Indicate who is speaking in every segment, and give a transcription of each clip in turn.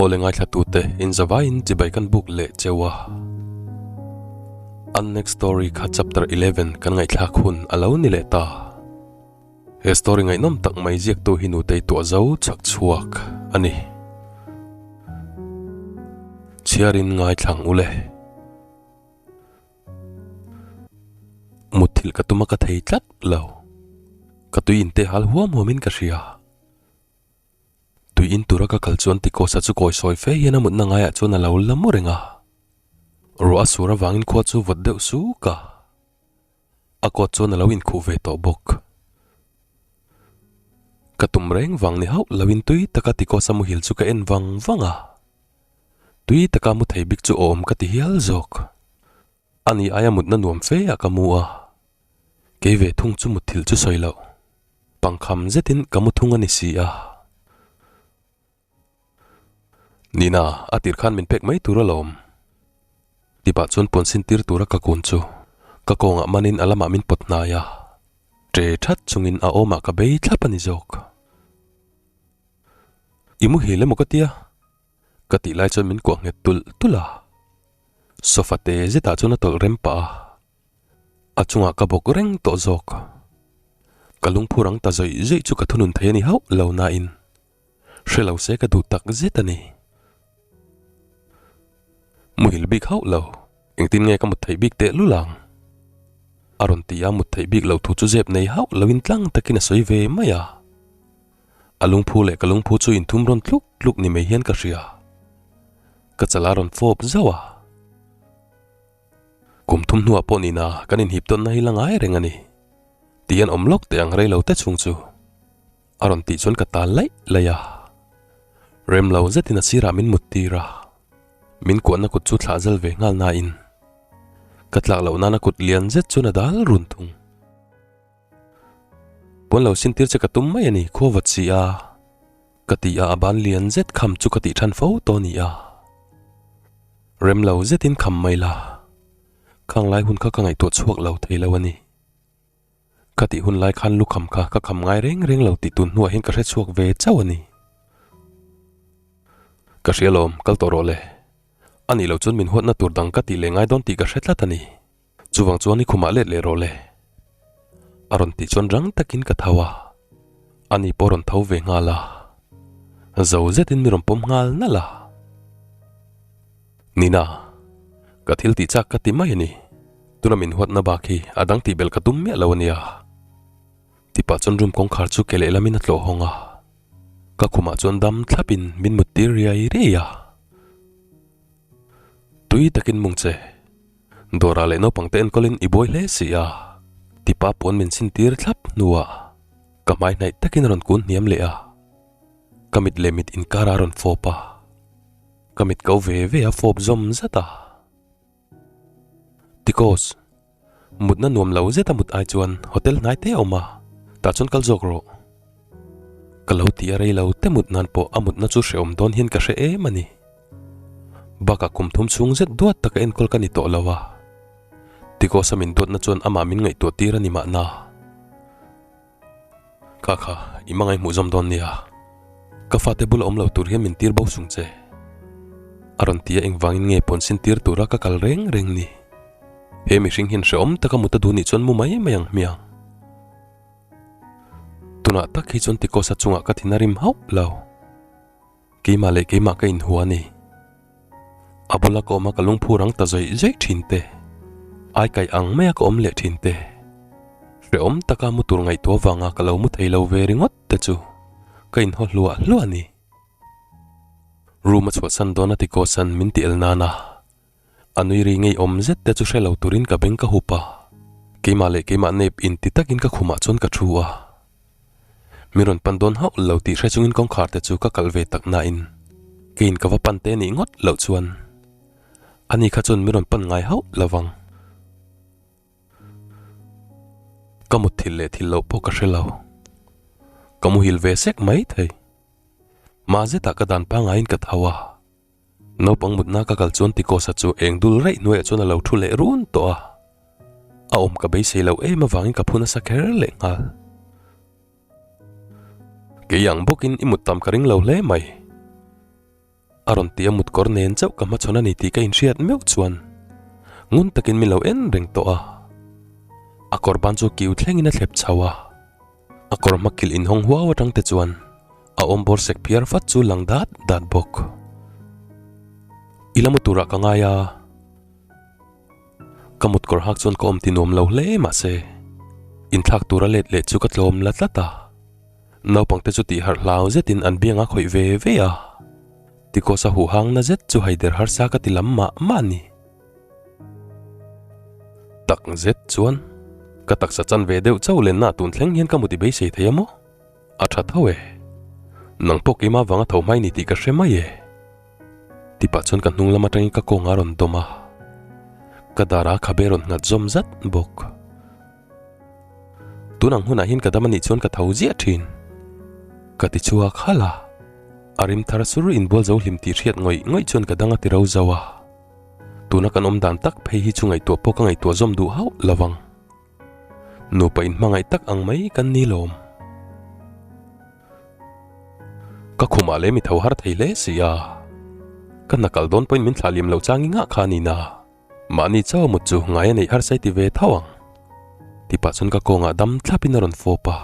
Speaker 1: Awle ngaithlatute in zavaiin chibai kan buk leh cheu a. An next story kha chapter 11 kan ngaihthlak hun a lo ni leh ta. He story ngaihnawm tak mai ziaktu hi nutei tuah zo chhak chhuak a ni. Chhiarin ngaithlang ule. Mutthilh ka tum a ka thei tlat lo. Ka tui inte hal huam huamin ka hria. Tui in tura ka kal chuan Tikosa chu kawi sawi fe hian a mutna ngaiah chuan a lo la mu reng a. Ruah a sur avangin khua chu vawt deuh suk a. A coat chuan a lo inkhuh ve tawh bawk. Ka tum reng vang ni hauh loin tui taka Tikosa muhil chu ka en vang vang a. Tui taka mu thei bik chu awm ka ti hial zawk. Ani aia mutna nuam fe ah ka mu a. Kei ve thung chu mutthilh chu sawi loh. Pangkham zetin ka mu thung a ni si a. Nina, a tir khan min pek mai tur alawm. Tipah chuan puan sin tir tura ka kun chu ka kawngah manin a lamah min pawt hnai a. Ṭe ṭhat chungin a awmah ka bei thlap a ni zawk. I muhil emaw ka tia? Ka tih lai chuan min kuah nghet tulh tulh a. Sofa te zetah chuan a tawlh rem pah a. A chungah ka bawk reng tawh zawk. Ka lungphu rang ta zawih zawih chu ka thunun thei a ni hauh lo nain hre lo se ka duh tak zet a ni. Muhil bik hauh lo, engtin nge ka mut theih bik teh lul ang? A rawn ti a, mut theih bik lo thu chu zep nei hauh loin tlang takin a sawi ve mai a. A lungphu leh ka lungphu chu inthum rawn tluk tluk ni mai hian ka hria. Ka chala rawn fawp zauh a. Kum thum hnuah pawh nina kan inhip tawnna hi la ngai reng a ni. Tih an awm lawk teh ang rei lo te chhung chu a rawn tih chuan ka tal laih laih a. Rem lo zetin a sirah min mut tir a, min kuahna kut chu thlah zal ve nghal nain ka tlak loh nana kut lian zet chuan a dal run thung. Puan lo sin tir che ka tum mai a ni, khua vat si a. Ka ti a, a ban lian zet kham chu ka tih than fo tawh a ni a. Rem lo zetin kham mai la, khang lai hun kha ka ngaihtuah chhuak lo thei lo a ni. Ka tih hun lai khan lukham kha ka kham ngai reng reng lo tih tun hnuah hian ka hre chhuak ve chauh a ni. Ka hria lawm, kal tawh rawh le. A nih loh chuan min huatna tur dang ka tih leh ngai dawn tih ka hre tlat a ni. Chuvang chuan i khumah let leh rawh le. A rawn tih chuan rang takin ka tho a, ani pawh rawn tho ve nghal a. Zo zetin mi rawn pawm nghal nalh a. Nina, ka thil tih chak ka ti mai a ni. Tuna min huatna bak hi a dang tih belh ka tum miah lo a nia. Tipah chuan room kawngkhar chu ke lehlamin a tlawh hawng a. Ka khumah chuan dam thlapin min mut tir riai riai a. Tui takin mung che. Dawrah leh naupang te enkawlin i buai hle si a, tipa pawn min sin tir thlap hnuah ka hmai hnaih takin a rawn kun hniam leh a, ka mit leh mit inkar a rawn fawp a, ka mit ko ve ve a fawp zawm zat a. Tikos, mutna nuam lo zeta mut ai chuan hotel hnai te a awm a, tah chuan kal zawk rawh. Ka lo ti a rei lo te mut nan pawh a mutna chu hrehawm dawn hian ka hre em a ni. Bakah kum thum chhung zet duat taka enkawl ka ni tawh lo a, Ticos-a min duatna chuan amah min ngaihtuah tir a ni mahna. Kha kha, i hmangaih hmuh zawm dawn nia. Ka fate bula awm lo tur hian min tir bo sung che. A rawn ti a engvangin nge pawn sin tir tura ka kal reng reng ni. He mihring hian hrehawm taka mut a duh nih chuan mu mai mai ang hmiang. Tunah tak hi chuan Ticos-a chungah ka thin a rim hauh lo. Keimah leh keimah ka inhua a ni. A bula ka awm a ka lungphu rang ta zawih zawih thin te, ai kaih ang maia ka awm leh thin te, hrehawm taka mu tur ngaihtuah vanga ka lo mu thei lo ve ringawt te chu ka inhaw hluah hluah a ni. Room a chhuahsan dawn a ti Kawsan min ti el nana a nui ri ngeiawm zet te chu hre lo turin ka beng ka hup a, keimah leh keimah nep inti takin ka khumah chuan ka thu a. Mi rawn pan dawn hauh lo tih hre chungin kawngkhar te chu ka kalh ve tak nain keiin ka va pan te nih ngawt loh chuan ani kha chuan mi rawn pan ngai hauh lo vang. Ka mutthilh leh thil loh pawh ka hre lo. Ka muhil ve sek mai thei. Mah zetah ka dan pangaiin ka tho a. Naupang mutna ka kal chuan Tikosa chu eng dul raih hnuaiah chuan a lo thu leh run tawh a. A awm ka beisei loh em avangin ka phu nasa kher leh nghal. Kei ang bawkin i mut tam ka ring lo hle mai. A rawn ti a mutkawr nen chauh ka hmachhawn a ni tih ka inhriat meuh chuan ngun takin min lo en reng tawh a. A kawr ban chu kiu thlengin a thlep chho a. A kawr hma kilh inhawng huau atang te chuan a awm bawr sek phiar fat chu lang dat dat bawk. I la mu turah ka ngai a. Ka mutkawr hak chuan ka awm ti nuam lo hle mahse inthlak tura let leh chu ka tlawm la tlat a. Naupangte chu tih harh hlau zetin an biang a khawih ve ve a. Tikawsa huh hang na zet chu haider harsa ka ti lam mah mah a ni. Tak zet chuan ka taksa chan ve deuh chauh lenna tun thleng hian ka muti beisei thei a maw? A tha tho e. Nang pawh keimah vanga tho hmai ni tih ka hre mai e. Tipah chuan ka hnung lam atangin ka kawng a rawn dawm a. Ka darah khabe rawn nghat zawm zat bawk. Tun ang hunah hian ka dam anih chuan ka tho ziah thin. Ka ti chhuak halh a. A rim thar sur inbual zo hlim tih hriat ngawih ngawih chuan ka dang a ti ro zo a. Tuna kan awm dan tak phei hi chu ngaihtuah pawh ka ngaihtuah zawm duh hauh lo vang. Nupa inhmangaih tak ang mai kan ni lawm. Ka khumah leh mi tho har thei hle si a. Ka hna kal dawn pawhin min thlah liam loh chang i ngah kha a ni na. Mahni chauh a mut chu ngai a neih harsa i ti ve tho ang. Tipah chuan ka kawngah dam thlapin a rawn fawp a.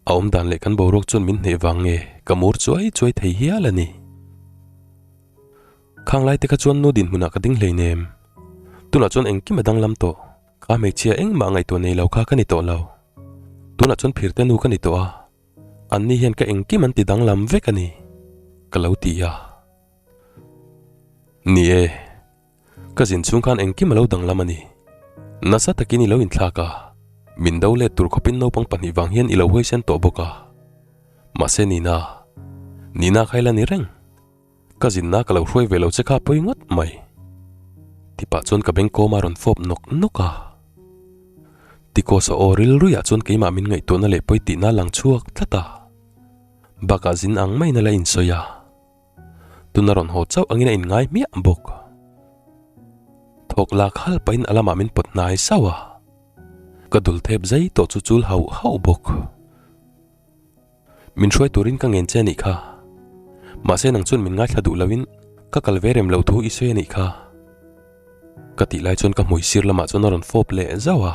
Speaker 1: A awm dan leh kan boruak chuan min hneh vang nge ka mur chuai chuai thei hial a ni. Khang lai te kha chuan nu dinhmunah ka ding hleinem. Tunah chuan engkim a danglam tawh. Kha hmeichhia engmah ngaihtuah nei lo kha ka ni tawh lo. Tunah chuan phirte nu ka ni tawh a, anni hian ka engkim an ti danglam vek a ni, ka lo ti a. Ni e, ka zin chhung khan engkim a lo danglam a ni. Nasa takin i lo inthlak a, min do let tur khawpin naupang pahnih vang hian i lo huaisen tawh bawk a. Mahse Nina, Nina kha ila ni reng. Ka zinna ka lo hruai ve lo che kha pawi ngawt mai. Tipah chuan ka beng kawm a rawn fawp nawk nawk a. Tikawsa aw rilruiah chuan keimah min ngaihtuahna leh pawi tihna lang chhuak tlat a. Bakah zin ang maiin a la insawi a. Tuna rawn haw chauh angin a inngai hmiah bawk. Thawk lak hal pahin a lamah min pawt hnai sauh a. Ka dul thep zai tawh chu chul hauh hauh bawk. Min hruai turin ka ngen che a nih kha. Mahse nang chuan min ngaithla duh loin ka kal ve rem lo thu i sawi a nih kha. Ka tih lai chuan ka hmui sir lamah chuan a rawn fawp leh zauh a.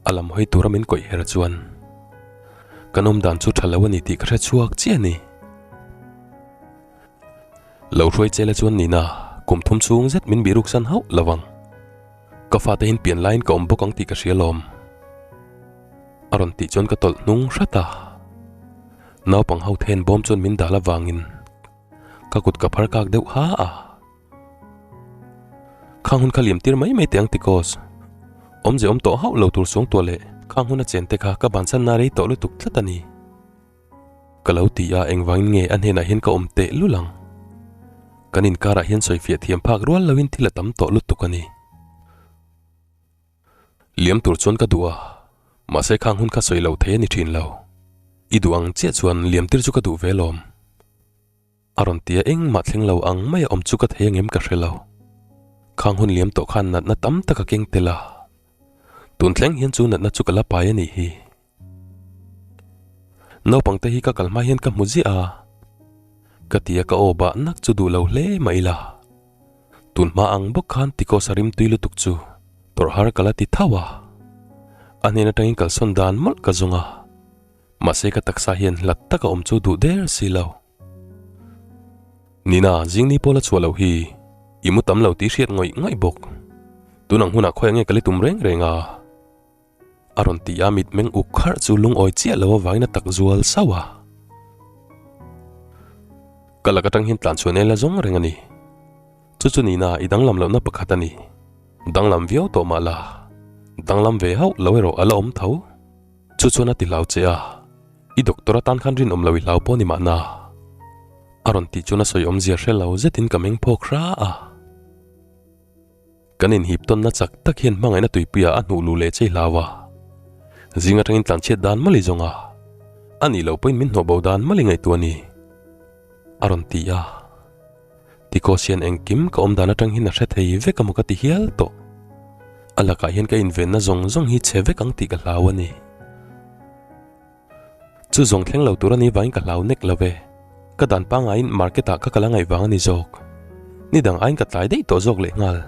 Speaker 1: A lam hawi tura min kawih her chuan kan awm dan chu tha lo a ni tih ka hre chhuak chiah a ni. Lo hruai che la chuan nina kum thum chhung zet min bihruk san hauh lo ang. Ka fate hin pian laiin ka awm bawk ang tih ka hria lawm. A rawn tih chuan ka tawlh hnung hrat a. Naupang ho then bawm chuan min dal avangin ka kut ka phar kak deuh ha a. Khang hun kha liam tir mai mai teh ang Tikos. Awmze awm tawh hauh lo tur suang tuah leh khang hun a chen te kha ka bansan na rei tawh lutuk tlat a ni. Ka lo ti a, engvangin nge a hnenah hian ka awm teh lul ang? Kan inkarah hian sawifiah thiam phak rual loin thil a tam tawh lutuk a ni. Liam tur chuan ka duh a, mahse khang hun kha sawi lo thei a ni thin lo. I duh ang chiah chuan liam tir chu ka duh ve lawm. A rawn ti a, engmah thleng lo ang mai a awm chu ka thei angem ka hre lo. Khang hun liam tawh khan natna tam tak a keng tel a, tun thleng hian chu natna chu ka la pai a nih hi. Naupang te hi ka kal hma hian ka hmu ziah a, ka ti a ka aw bah nak chu duh lo hle mah ila. Tun hma ang bawk khan Tikos a rim tui lutuk chu tawrh har ka la ti tho a. A hnen atangin kalsawn dan mawlh ka zawng a, mahse ka taksa hian hlat taka awm chu duh der si lo. Nina, zingni pawla chhuah loh hi i mu tam lo tih hriat ngawih ngawih bawk. Tun ang hunah khawi ange ka li tum reng reng a. A rawn ti a, mitmeng uk kharh chu lungawi chiah lo avangin a tak zual sauh a. Ka lak atang hian tlan chhuah nel a zawng reng a ni. Chu chu nihna i danglam lohna pakhat a ni. Danglam viau tawh mah la, danglam ve hauh lo erawh a la awm tho. Chu chuan a ti hlau che a, i doctor atan khan rinawm lo i hlau pawh ni mahna. A rawn tih chuan a sawi awmzia hre lo zetin ka meng phawk hra a. Kan inhip tawnna chak tak hian hmangaihna tuipuiah a hnuh luh leh chei hlau a. Zing atangin tlanchhiat dan mali zawng a, a nih loh pawhin min hnawh bo dan mali ngaihtuah a ni, a rawn ti a. Tikos hian engkim ka awm dan atang hian a hre thei vek a maw ka ti hial tawh. A lakah hian ka invenna zawng zawng hi chhe vek ang tih ka hlau a ni. Chu zawng thleng lo tur a ni vangin ka hlau nek lo ve. Ka dan pangaiin market ah ka kal a ngaih vang a ni zawk. Ni dang aiin ka tlai daih tawh zawk leh nghal.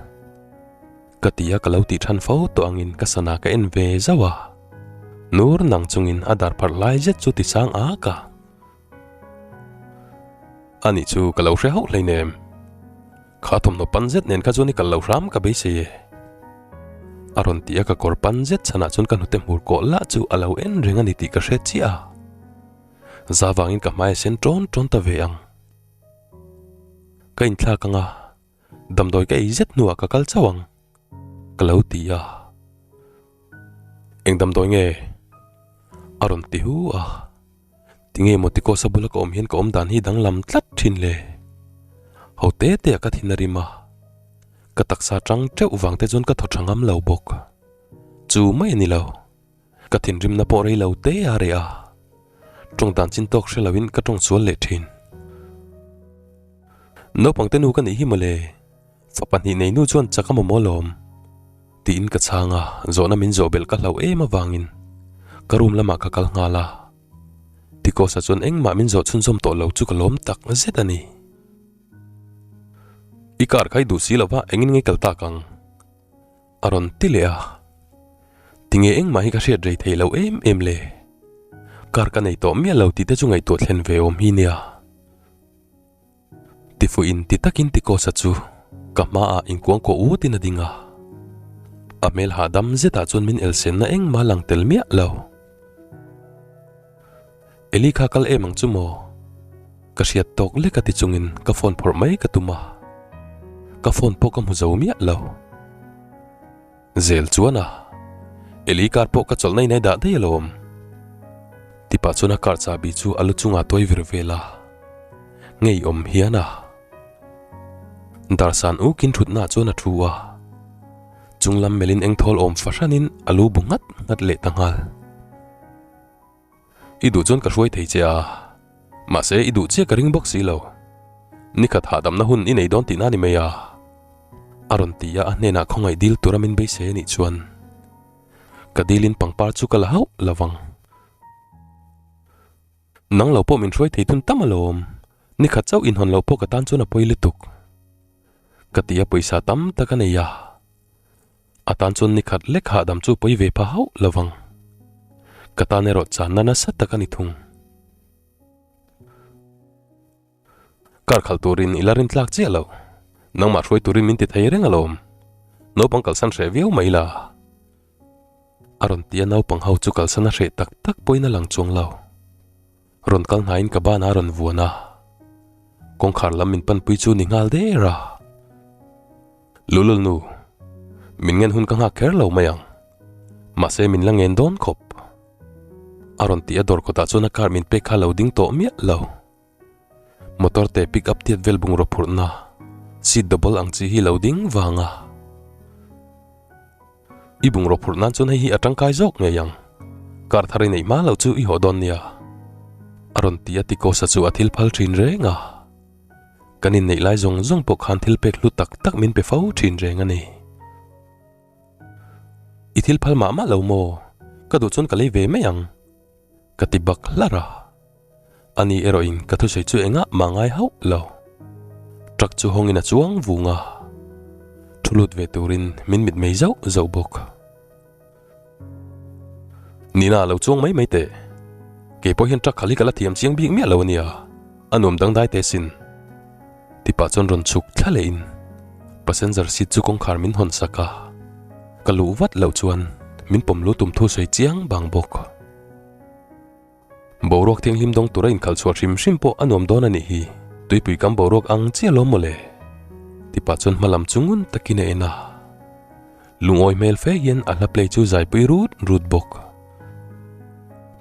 Speaker 1: Ka ti a ka lo tih than fo tawh angin ka sana ka en ve zauh a. Nur nang chungin a dar pharh lai zet chu ti sang ak a. Ani chu ka lo hre hauh hleinem. Kha thawmhnaw pan zet nen kha chuan i kal lo hram ka beisei e. A rawn ti a ka kawr pan zet chhanah chuan ka hnute hmur kawh lah chu a lo en reng a ni tih ka hre chiah a. Za vangin ka hmai a sen ṭawn ṭawn ta ve ang. Ka inthlak ang a, damdawi ka ei zet hnuah ka kal chauh ang, ka lo ti a. Eng damdawi nge? A rawn ti hu a. Tinge maw Tikosa bula ka awm hian ka awm dan hi danglam tlat thin le? Ho te te ah ka thin a rim a, ka taksa tang teuh vang te chuan ka thaw tha ngam lo bawk. Chu mai a ni lo. Ka thinrimna pawh rei lo te a reh a, tawng dan chin tawk hre loin ka tawng sual leh thin. Naupang te nu ka nih hi mawle, fa pahnih nei nu chuan chak a mamawh alawm, tiin ka chhang a, zawhna min zawh belh ka hlauh em avangin ka room lamah ka kal nghal a. Tikosa chuan engmah min zawh chhunzawm tawh lo chu ka lawm tak zet a ni. I car kha i duh si lova engin nge kal tak ang? A rawn ti leh a, Tinge engmah hi ka hriat rei thei lo em em le? Car ka nei tawh miah lo tih te chu ngaihtuah thlen ve awm hi nia. Tifuh in ti takin Tikosa chu ka hmaah inkuangkuah utin a ding a. A hmel hahdam zetah chuan min elsenna engmah lang tel miah lo. Eli kha kal em ang chu maw? Ka hriat tawk lek a ti chungin ka phone phawrh mai ka tum a, ka phone pawh ka hmu zo miah lo. Zel chuan a, Eli car pawh ka chawlhna in ai dah daih alawm. Ti pah chuan a car chahbi chu a lu chungah tuai vir vel a, ngeiawm hian a. Darsan ukin thutnaah chuan a thu a, chunglam melhin engthawl awm fahranin a lu bu nghat nghat leh ta nghal. I duh chuan ka hruai thei che a, mahse i duh chiah ka ring bawk si lo. Nikhat hahdamna hun i nei dawn tihna a ni mai a, a rawn ti a, a hnenah khawngaih dil tura min beisei a nih chuan ka dilin pangpar chu ka la hauh lo vang. Nang lo pawh min hruai thei thun tam alawm, nikhat chauh inhawn loh pawh ka tan chuan a pawi lutuk. Ka ti a pawisa tam tak a nei a. A tan chuan ni khat lek hahdam chu pawi ve pha hauh lo vang. Ka tan erawh channa nasa tak a ni thung. Kar khalh turin i la rin tlak chiah lo. Nangmah hruai turin min ti thei reng alawm. Naupang kalsan hreh viau mai la. A rawn ti a naupang ho chu kalsan a hreh tak tak pawhin a lang chuang lo. Rawn kal hnaiin ka ban a rawn vuan a, kawngkhar lam min panpui chu ni nghal der a. Lulul nu, min ngen hun ka nghak kher lo mai ang, mahse min la ngen dawn khawp. A rawn ti a dawr kawtah chuan a car min pek kha lo ding tawh miah lo. Motor te pick up tiat vel bungraw phurhna seat double ang chi hi lo ding vang a. I bungraw phurh nan chuan hei hi a tangkai zawk ngei ang. Car thar i neih hma loh chu i haw dawn nia. A rawn ti a Tikosa chu a thil phal thin reng a. Kan inneih lai zawng zawng pawh khan thil pek hlu tak tak min pe fo thin reng a ni. I thil phal mah mah lo maw? Ka duh chuan ka lei ve mai ang. Ka ti bak hlar a. Ani erawhin ka thusawi chu engah mah ngai hauh lo. Truck chu hawngin a chuang vung a, thu lut ve turin min mitmei zauh zauh bawk. Nina lo chuang mai mai teh. Kei pawh hian truck khalh hi ka la thiam chiang bik miah lo ania, a nuam dangdai teh sin. Ti pah chuan rawn chhuk thla lehin passenger seat chu kawngkhar min hawn sak a, ka luh vat loh chuan min pawm lu tum thu sawi chiang bang bawk. Boruak thianghlim dawng tura inkhalh chhuah hrim hrim pawh a nuam dawn a nih hi, tuipui kam boruak ang chiah lawm mawle. Ti pah chuan hma lam chu ngun takin a en a, lungawi hmel fe hian a hla play chu zaipui rut rut bawk.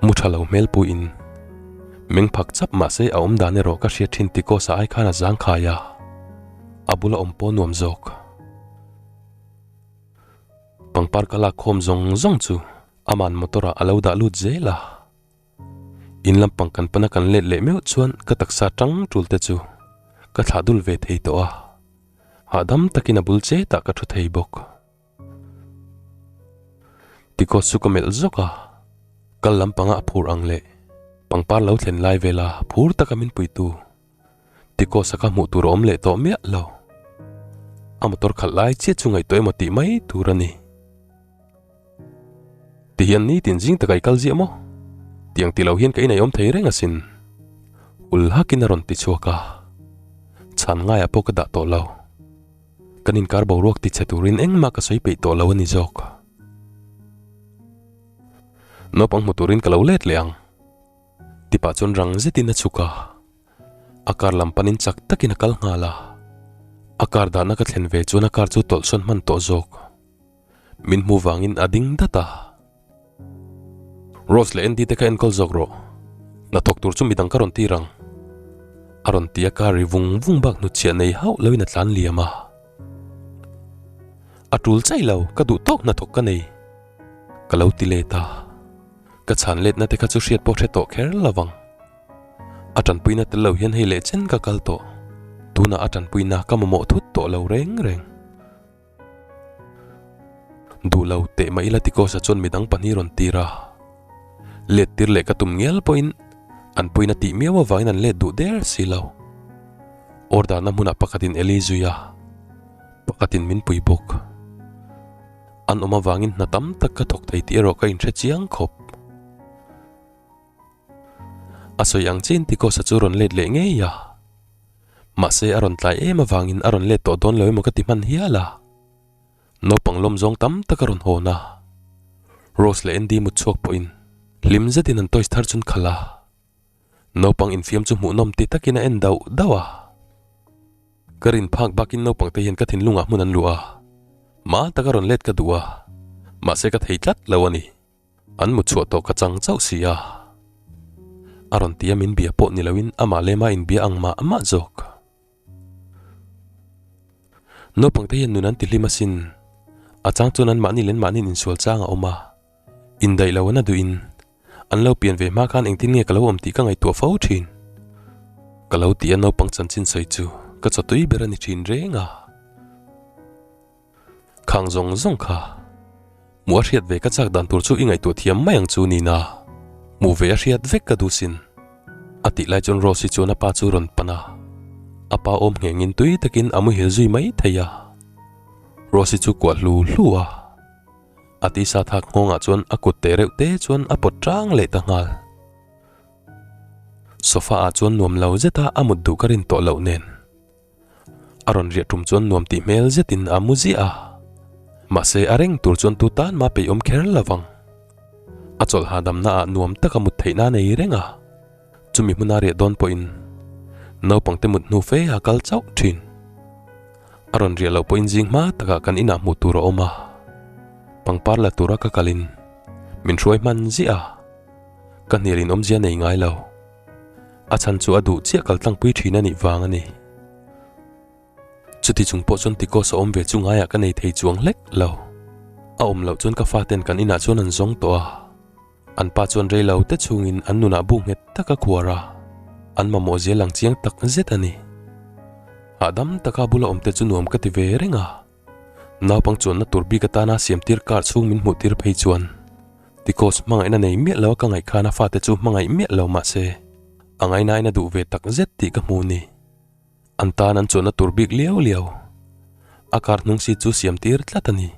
Speaker 1: Mu tha lo hmel puiin meng phak chap mahse a awm dan erawh ka hriat thin Tikosa ai khan a zangkhai a, a bula awm pawh nuam zawk. Pangpar ka lak khawm zawng zawng chu Aman motor ah a lo dah lut zel a, in lampang kan pana kan let leh meuh chuan ka taksa tang tul te chu ka thlah dul ve thei tawh a, hahdam takin a bul chetah ka thu thei bawk. Tikawt chu ka melh zawk a, kal lampanga a phur ang leh pangpar lo thlen lai vela phur taka min puitu. Ticos-a kha hmuh tur a awm leh tawh miah lo. A motor khalh lai chiah chu ngaihtuah emaw tih mai tur a ni. Ti hian nitin zing taka i kal ziah maw? Tiang ti lo hian ka inei awm thei reng asin. Ul hakin a rawn ti chhuak a. Chhan ngaiah pawh ka dah tawh lo. Kan inkar boruak ti chhe turin engmah ka sawi peih tawh lo a ni zawk. Naupang hmu turin ka lo let leh ang. Ti pah chuan rang zetin a chhuk a. A car lam panin chak takin a kal nghal a. A car dahna ka thlen ve chuan a car chu tawlhsawn hman tawh zawk. Min hmu vangin a ding dat a. Rose leh Andy te kha enkawl zawk rawh. Hnathawk tur chu midang ka rawn tir ang. A rawn ti a car ri vung vung bak hnutchhiah nei hauh loin a tlan liam a. A tul chaih lo, ka duh tawk hnathawk ka nei. Ka lo ti let a. Ka chhan letna te kha chu hriat pawh hre tawh kher lo vang. A tanpuina tel lo hian hei leh chen ka kal tawh. Tunah a tanpuina ka mamawh thut tawh lo reng reng. Duh lo teh mah ila Ticos-a chuan midang pahnih rawn tir a. Let tir leh ka tum ngial pawhin an puina tih miau avangin an let duh der si lo. Order-na hmunah pakhatin Eli zui a, pakhatin min pui bawk. An awm avangin hna tam tak ka thawk thei tih erawh ka inhre chiang khawp. A sawi ang chiin Ticos-a chu rawn let leh ngei a. Mahse a rawn tlai em avangin a rawn let tawh dawn lo emaw ka ti hman hial a. Naupang lawm zawng tam tak a rawn hawn a. Rose leh Andy mut chhuak pawhin hlim zetin an toys thar chun khalh a. Naupang infiam chu hmuhnawm ti takin a en dauh dauh a. Ka rin phak bakin naupang te hian ka thinlungah hmun an luh a. Mah taka rawn let ka duh a. Mahse ka thei tlat lo a ni. An mut chhuah tawh ka chang chauh si a. A rawn ti a min bia pawh ni loin amah lema inbia ang mah mah zawk. Naupang te hian nun an ti hlim asin. A chang chuan an mahni leh an mahni insual chang a awm a. Indaih lo an a duhin an lo pian ve hma khan engtin nge ka lo awm tih ka ngaihtuah fo thin. Ka lo ti a naupang chanchin sawi chu ka chawtui ber a ni thin reng a. Khang zawng zawng kha. Hmuh a hriat ve ka chak dan tur chu i ngaihtuah thiam mai ang chu Nina. Hmuh ve a hriat vek ka duh sin. A tih lai chuan Rose-i chuan a pa chu rawn pan a. A pa awm nghengin tui takin a muhil zui mai thei a. Rose-i chu kuah hlu hlu a. A tisa thak nghawngah chuan a kut teh reuh te chuan a pawt tang leh ta nghal. Sofa ah chuan nuam lo zeta a mut duh ka rin tawh loh nen. A rawn riah tum chuan nuam tih hmel zetin a mu ziah a. Mahse a reng tur chuan tu tan mah peih awm kher lo vang. A chawlh hahdamna ah nuam taka mut theihna a nei reng a. Chumi hmuna riah dawn pawhin naupangte mut hnu fe a kal chauh thin. A rawn riah loh pawhin zing hma takah kan inah hmuh tur a awm a. Pangpar la tura ka kalin min hruai hman ziah a. Ka hnial in awmzia nei ngai lo. A chhan chu a duh chiah kal tlangpui thin a nih vang a ni. Chuti chung pawh chuan Ticos a awm ve chu ngaiah ka nei thei chuang hlek lo. A awm loh chuan ka faten kan inah chuan an zawng tawh a. An pa chuan rei lo te chhungin an nunah bu nghet tak a khuar a, an mamawh zia lang chiang tak zet a ni. Hahdam taka bula awm te chu nuam ka ti ve reng a. Naupang chuanna tur bik atana siamtir car chhung min hmuh tir phei chuan Ticos hmangaihna nei miah lo a ka ngaih khan a fate chu hmangaih miah lo mahse a ngainain a duh ve tak zet tih ka hmu ni. An tan an chuanna tur bik liau liau a car hnung seat chu siamtir tlat a ni.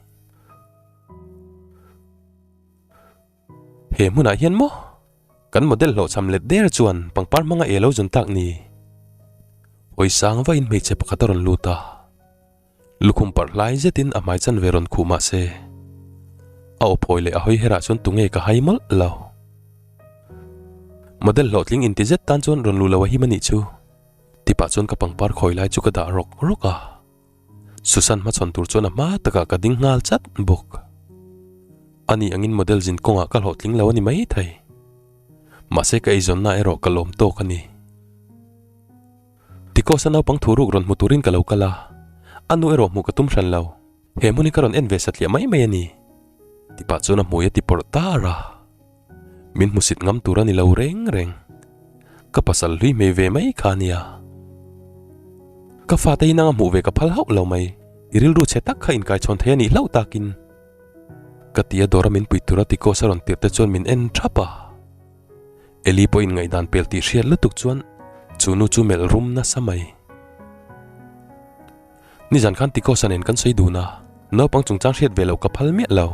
Speaker 1: He hmunah hian maw? Kan model hlawhchham let der chuan pangpar hmanga e lo zun tak ni. Hawi sang vain hmeichhe pakhat a rawn lut a. Lukhum parh hlai zetin a hmai chanve rawn khuh mah se, a aw phawi leh a hawi herah chuan tunge ka hai mawlh lo. Model hlawhtling inti zet tan chuan rawn luh lo a him a nih chu. Tipah chuan ka pangpar khawi lai chu ka dah rawk rawk a. Susan hmachhawn tur chuan a hma takah ka ding nghal chat bawk. Ani angin model zin kawngah ka hlawhtling lo a ni maithei. Mahse ka eizawnna erawh ka lawm tawk a ni. Ticos-a naupang thu ruk rawn hmu turin ka lo kal a, a nu erawh hmuh ka tum hran lo. He hmun hi ka rawn en ve satliah mai mai a ni. Tipah chuan a hmui a ti pawrh tar a. Min hmusit ngam tur a ni lo reng reng. Ka pasal hlui hmei ve mai kha a nia. Ka fate hi nanga hmuh ve ka phal hauh lo mai. I rilru chhe tak kha inkaichhawn thei a nih hlauh takin. Ka ti a dawra min pui tura Ticos-a rawn tirh te chuan min en thap a. Eli pawhin ngaihdan pel tih hriat lutuk chuan. Chu nu chu melh rum nasa mai. Nizan khan Tikosa nen kan sawi dun a, naupang chungchang hriat ve loh ka phal miah lo.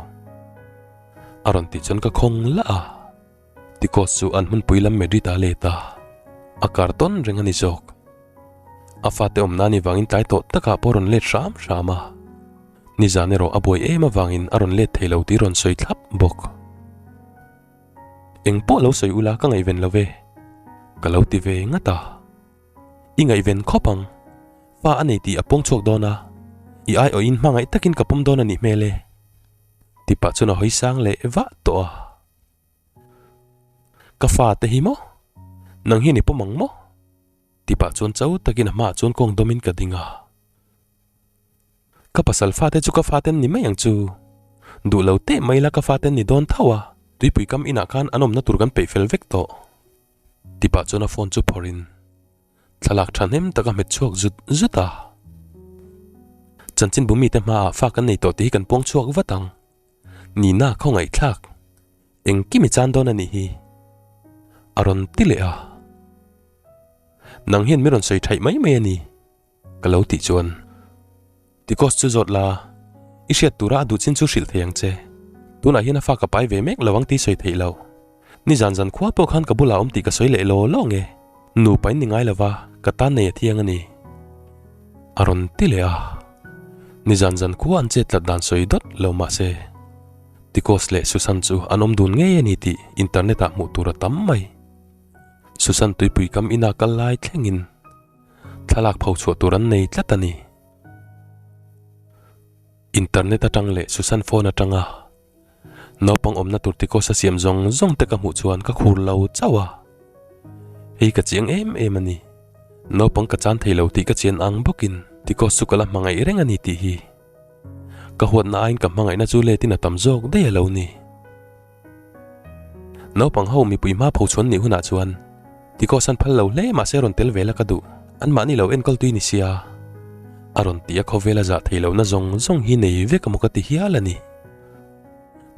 Speaker 1: A rawn tih chuan ka khawng lah a. Tikos chu an hmunpui lam Madrid ah let a, a kar tawn reng a ni zawk. A fate awm nan i vangin tlai tawh takah pawh a rawn let hram hram a. Nizan erawh a buai em avangin a rawn let thei lo tih rawn sawi thlap bawk. Eng pawh lo sawi ula ka ngaihven lo ve, ka lo ti ve ngat a. I ngaihven khawp ang, fa a nei tih a pawng chhuak dawn a, i aiawhin hmangaih takin ka pawm dawn a nih hmel e, ti pah chuan a hawi sang leh vah tawh a. Ka fa te hi maw? Nang hian i pawm ang maw? Ti pah chuan chau takin a hmaah chuan kawng dawmin ka ding a. Ka pasal fate chu ka faten ni mai ang chu. Duh lo teh mai la ka faten ni dawn tho a, tuipui kam inah khan an awmna tur kan peih fel vek tawh. Ti pah chuan a phone chu phawrhin thlalak thahnem tak a hmet chhuak zut zut a. Chanchinbu mite hmaah fa kan nei tawh tih hi kan puang chhuak vat ang. Nina khawngaihthlak, engkim i chan dawn a nih hi, a rawn ti leh a. Nang hian min rawn sawi thaih mai mai a ni, ka lo tih chuan. Tikos chu zawt la, i hriat tura a duh chin chu hrilh thei ang che. Tunah hian a fa ka pai ve mek lo ang tih sawi theih loh. Nizan zan khua pawh khan ka bulah awm tih ka sawi leh law law nge? Nupa in ni ngai lova, ka tan nei a thiang a ni. A rawn ti leh a. Nizan zan khua an chet tlat dan sawi dawt lo mah se, Tikos leh Susan chu an awm dun ngei a ni tih internet ah hmuh tur a tam mai. Susan tuipui kam ina kal lai thlengin thlalak pho chhuah tur an nei tlat a ni. Internet atang leh Susan phone atanga Naupang awmna tur tikawsa siam zawng zawng te ka hmuh chuan ka khur lo chauh a. Hei ka chiang em em a ni. Naupang ka chan thei lo tih ka chian ang bawkin tikaws chu ka la hmangaih reng a ni tih hi. Ka huatna aiin ka hmangaihna chu letin a tam zawk daih a lo ni. Naupang ho mipui hma pho chhuan nih hunah chuan tikaws an phal lo hle mahse rawn tel ve la ka duh. Anmahni lo enkawl tui ni sia. A rawn tih a khawvel a zah thei lohna zawng zawng hi nei vek emaw ka ti hial a ni.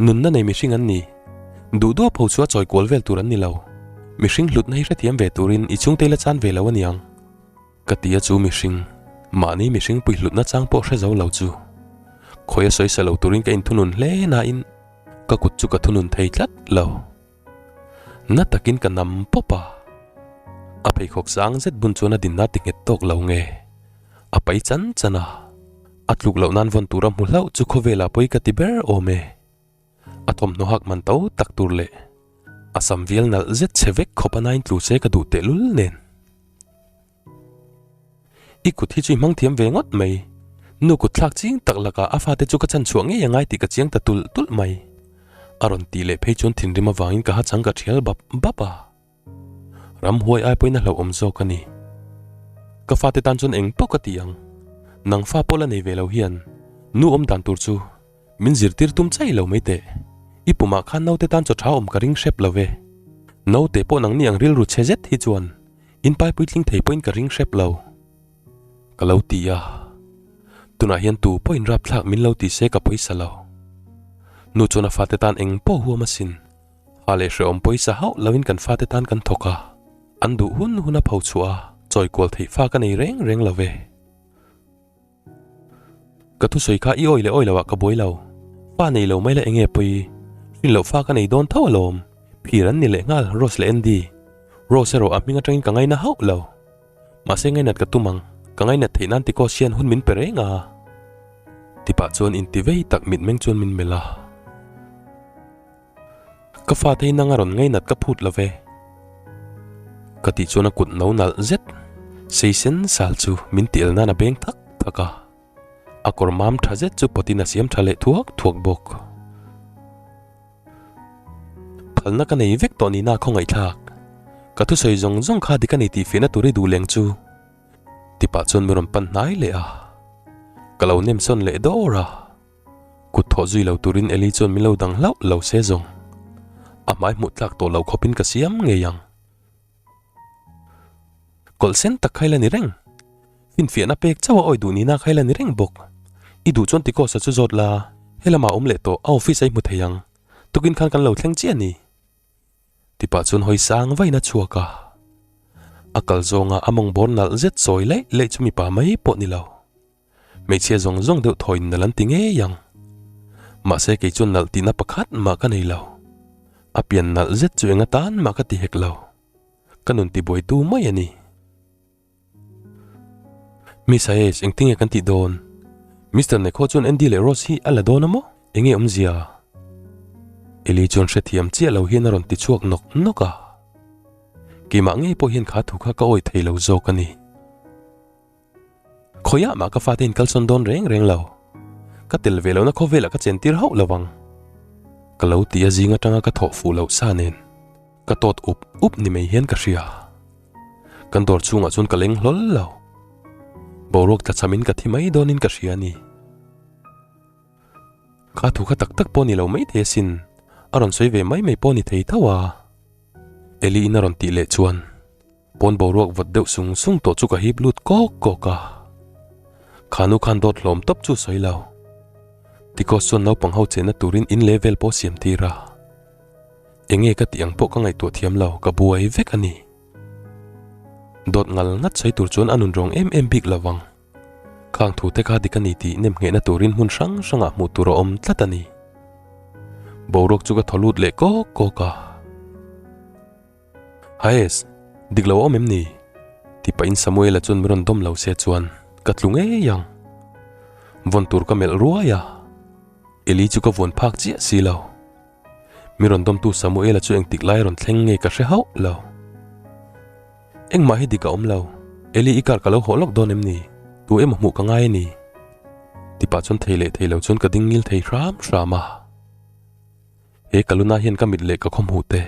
Speaker 1: Nunna nei mihring an ni. Duh duh a pho chu a chawi kual vel tur an ni lo. Mihring hlutna hi hrethiam ve turin i chhungte la chan ve lo aniang. Ka ti a chu mihring, mahni mihring pui hlutna chang pawh hre zo lo chu. Khawi a sawisa lo turin ka inthunun hle nain ka kut chu ka thunun thei tlat lo. Na takin ka nam pawp a. A pheikhawk sang zet bun chuan a dinna ti nghet tawk lo nge. A pai chan chan a. A tluk loh nan vawn tura hmu hlauh chu khawvelah pawi ka ti ber awm e. A thawmhnaw hak man to tak tur leh a sam vial nalh zet chhe vek khawp a nain tlu se ka duh tehlul nen. I kut hi chu i hmang thiam ve ngawt mai. Nu kut thlak ching tak lakah a fate chu ka chan chhuah ngei a ngai tih ka chiang ta tulh tulh mai. A rawn tih leh phei chuan thinrim avangin ka ha chang ka thial bap bap a. Ramhuai ai pawhin a hlauhawm zawk a ni. Ka fate tan chuan eng pawh ka ti ang. Nang fa pawh la nei ve lo hian nu awm dan tur chu min zirtir tum chai lo mai teh. I pumah khan naute tan chaw tha awm ka ring hrep lo ve. Naute pawh nangni ang rilru chhe zet hi chuan in pai puitling thei pawhin ka ring hrep lo. Ka lo ti a. Tunah hian tu pawhin rapthlak min lo ti se ka pawisa lo. Nu chuan a fate tan eng pawh huam asin. Ha leh hrehawm pawisa hauh loin kan fate tan kan thawk a, an duh hun hun a pho chhuah a, chawi kual theih fa ka nei reng reng lo ve. Ka thusawi kha i awi leh awi loah ka buai lo. Fa nei lo mai la enge pawi? Hrin loh fa ka nei dawn tho alawm. Phir an ni leh nghal Rose leh Andy. Rose erawh a hming atangin ka ngaina hauh lo. Mahse ngainat ka tum ang, ka ngainat theih nan tikawh sian hun min pe reng a. Tipah chuan intivei tak mitmeng chuan min melh a. Ka fate hi nang a rawn ngainat ka phut lo ve. Ka tih chuan a kut no nalh zet sei sen sal chu min ti el nan a beng thak thak a. A kawr mam tha zet chu pawtin a siam tha leh thuak thuak bawk. Phalna ka nei vek tawh nihna khawngaihthlak. Ka thusawi zawng zawng kha dik a ni tih fiahna tur i duh leng chu. Tipah chuan min rawn pan hnai leh a. Ka lo nem sawn leh dawr a. Kut thawh zui lo turin Eli chuan min lo dang hlauh lo se zawng. A hmai hmuh tlak tawh lo khawpin ka siam ngei ang. Kawlh sen tak kha ila ni reng. Finfiahna pek chauh a awi duh nihna kha ila ni reng bawk. I duh chuan Tikosa chu zawt la, helamah a awm leh tawh, a office a i hmu thei ang. Tukin khan kan lo thleng chiah a ni. Tipah chuan hawi sang vain a chhuak a. A kal zawnga a mawng bawr nalh zet sawi laih laih chu mipa mai pawh ni lo. Hmeichhia zawng zawng deuh thawiin nalh an ti ngei ang. Mahse kei chuan nalh tihna pakhat mah ka nei lo. A pian nalh zet chu eng atan mah ka ti hek lo. Ka nun tibuaitu mai a ni. Miss Hayes, engtinge kan tih dawn? Mister Nekho chuan Andy leh Rose hi a la dawn a maw? Enge awmzia? Eli chuan hrethiam chiah lo hian a rawn ti chhuak nawk nawk a. Keimah ngei pawh hian kha thu kha ka awih thei lo zawk a ni. Khawiah mah ka fate in kalsawn dawn reng reng lo. Ka tel ve lohna khawvelah ka chen tir hauh lo ang. Ka lo ti a zing atanga ka thawh fuh loh sa nen. Ka tawt up up ni mai hian ka hria. Kan dawr chhungah chuan ka leng hlawl lo. Boruak tla chhamin ka thi mai dawnin ka hria a ni. Kha thu kha tak tak pawh ni lo mai thei asin, a rawn sawi ve mai mai pawh ni thei tho a. Eli-in a rawn tih leh chuan pawn boruak vawt deuh sung sung tawh chu ka hip lut kawk kawk a. Kha nu khan dawt hlawm tawp chu sawi lo. Tikos chuan naupang ho chenna turin in leh vel pawh siam tir a. Enge ka tih ang pawh ka ngaihtuah thiam lo, ka buai vek a ni. Dawt ngal ngat sawi tur chuan a nun rawng em em bik lo vang. Khang thu te kha dik a ni tih nem nghehna turin hmun hrang hrangah hmuh tur a awm tlat a ni. Boruak chu ka thaw lut leh kawk kawk a. Haes, dik lo a awm em ni? Ti pahin Samuela chuan min rawn dawm lo se chuan ka tlu ngei ang. Vawn tur ka melh ruai a, Eli chu ka vuan phak chiah si lo. Mi rawn dawmtu Samuela chu engtik lai rawn thleng nge ka hre hauh lo. Engmah hi dik a awm lo, Eli i car ka lo hawh lawk dawn em ni? Tu emaw hmuh ka ngai a ni? Tipah chuan thei leh thei lo chuan ka ding ngil thei hram hram a. He ka luna hian ka mit leh ka khawmhuh te.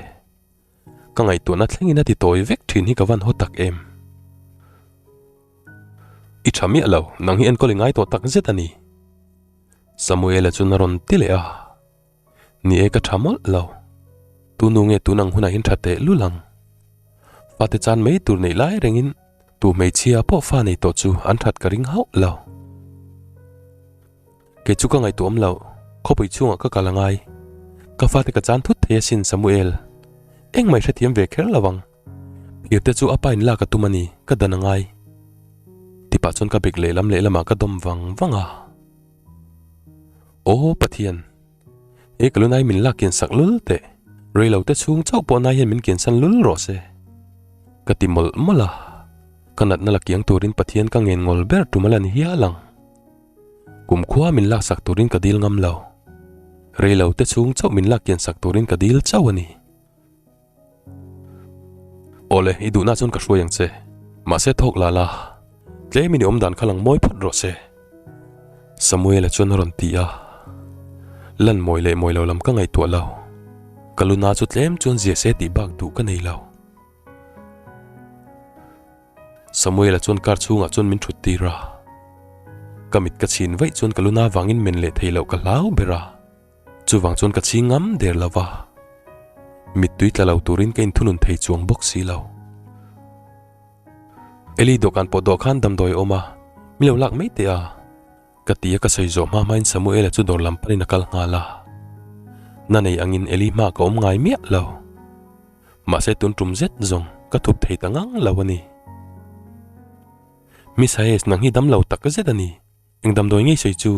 Speaker 1: Ka ngaihtuahna thlengin a ti tawi vek thin hi ka van haw tak em. I tha miah lo, nang hi enkawl i ngai tawh tak zet a ni. Samuela chuan a rawn ti leh a. Ni e ka tha mawlh lo. Tunu nge tun ang hunah hian tha teh lul ang. Fate chan mai tur neih lai rengin tu hmeichhia pawh fa nei tawh chu an that ka ring hauh lo. Kei chu ka ngaihtuah awm lo, khawpui chhungah ka kal a ngai. Ka fate ka chan thut thei asin Samuel. Engmah i hrethiam ve kher lo ang. Phirte chu a pa in lak a tum a ni, ka dan a ngai. Tipah chuan ka bek lehlam lehlamah ka dawm vang vang a. Aw Pathian, he ka lunai min lak kian sak lul teh, reilo te chhung chauh pawh nai hian min kian san lul rawh se. Ka ti mawlh mawlh a, ka natna la kiang turin Pathian ka ngen ngawl ber tum a la ni hial ang. Kum khua min lak sak turin ka dil ngam lo, reilo te chhung chauh min lak kian sak turin ka dil chauh a ni. Awle, i duhna chuan ka hruai ang che. Mahse thawk la la, tlemin i awm dan kha lang mawi phawt rawh se. Samuela chuan a rawn ti a. Lan mawi leh mawi lo lam ka ngaihtuah lo. Ka luna chu tlem chuan zia se tih bak duh ka nei lo. Samuela chuan car chhungah chuan min thut tir a. Ka mit ka chhin vaih chuan ka luna vangin men leh thei loh ka hlau ber a. Chuvang chuan ka chhing ngam der lo va, mittui tla lo turin ka inthunun thei chuang bawk si lo. Eli dawhkan pawh dawh khan damdawi a awm a, mi lo lak mai teh a, ka ti a ka sawi zawh hma hmain Samuela chu dawr lam panin a kal nghal a. Na nei angin Eli hmaah ka awm ngai miah lo. Mahse tun tum zet zawng ka thup thei ta ngang lo a ni. Miss Hayes nang hi dam lo tak zet a ni, eng damdawi ngei sawi chu?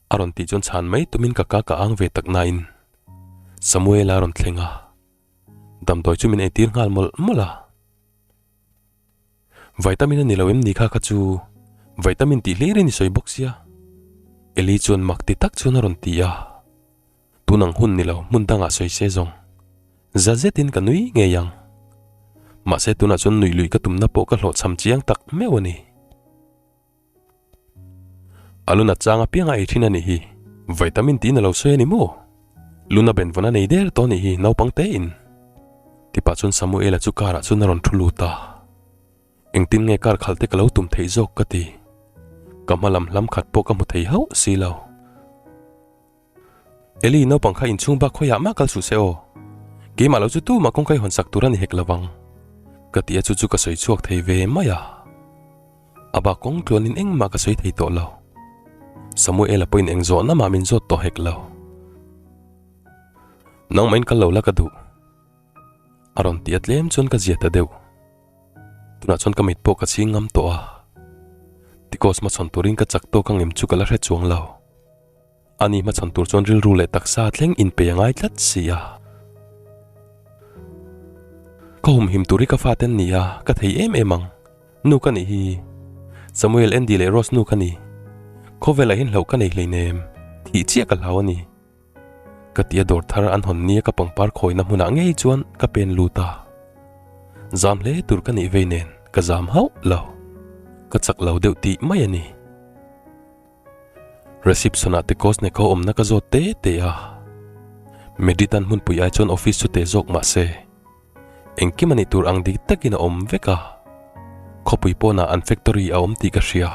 Speaker 1: A rawn tih chuan chhan mai tumin ka ka ka ang ve tak nain Samuela a rawn thleng a, damdawi chu min eitir nghal mawlh mawlh a. Vitamin a ni lo em ni kha kha chu vitamin tih hlir in i sawi bawk sia. Eli chuan mak ti tak chuan a rawn ti a, tun ang hun ni lo hmun dangah sawi se zawng za zetin ka nui ngei ang. Mahse tunah chuan nuih luih ka tumna pawh ka hlawhchham chiang tak meuh a ni. A luna chang apiang a ei thin a nih hi. Vitamin tiin a lo sawi a ni maw? Luna benvawn a nei der tawh a nih hi naupang te in. Tipah chuan Samuela chu car ah chuan a rawn thu lut a. Engtin nge car khalh te ka lo tum theih zawk ka ti. Ka hma lam hlam khat pawh ka hmu thei hauh si lo. Eli naupang kha inchhung bak khawiah mah kal suh se aw. Keimah lo chu tumah kawngka i hawn sak tur a ni hek lo vang. Ka ti a chu chu ka sawi chhuak thei ve mai a. A bak kawng tluanin engmah ka sawi thei tawh lo. Samuela pawhin eng zawhna mah min zawt tawh hek lo. Nangmahin kal lo la ka duh. A rawn ti a tlem chuan ka zia ta deuh. Tunah chuan ka mit pawh ka chhing ngam tawh a. Ticos hmachhawn turin ka chak tawk ang em chu ka la hre chuang lo. Ani hmachhawn tur chuan rilru leh taksa thleng inpei a ngai tlat si a. Ka humhim tur hi ka fate an ni a, ka thei em em ang. Nu ka nih hi. Samuel, Andy leh Rose nu ka ni. Khawvelah hian hlauh ka nei hleinem. Thih chiah ka hlau a ni. Ka tia dawr thar an hawn nia ka pangpar khawina hmunah ngei chuan ka pen lut a. Zam hle tur ka nih vei nen ka zam hauh lo. Ka chak lo deuh tih mai a ni. Reception ah te course nei kho awmna ka zawt te te a. Meditan hmunpui ai chuan office chu te zawk mah se. Engkim a nih tur ang dik takin a awm vek a. Khawpui pawnah an factory a awm tih ka hria.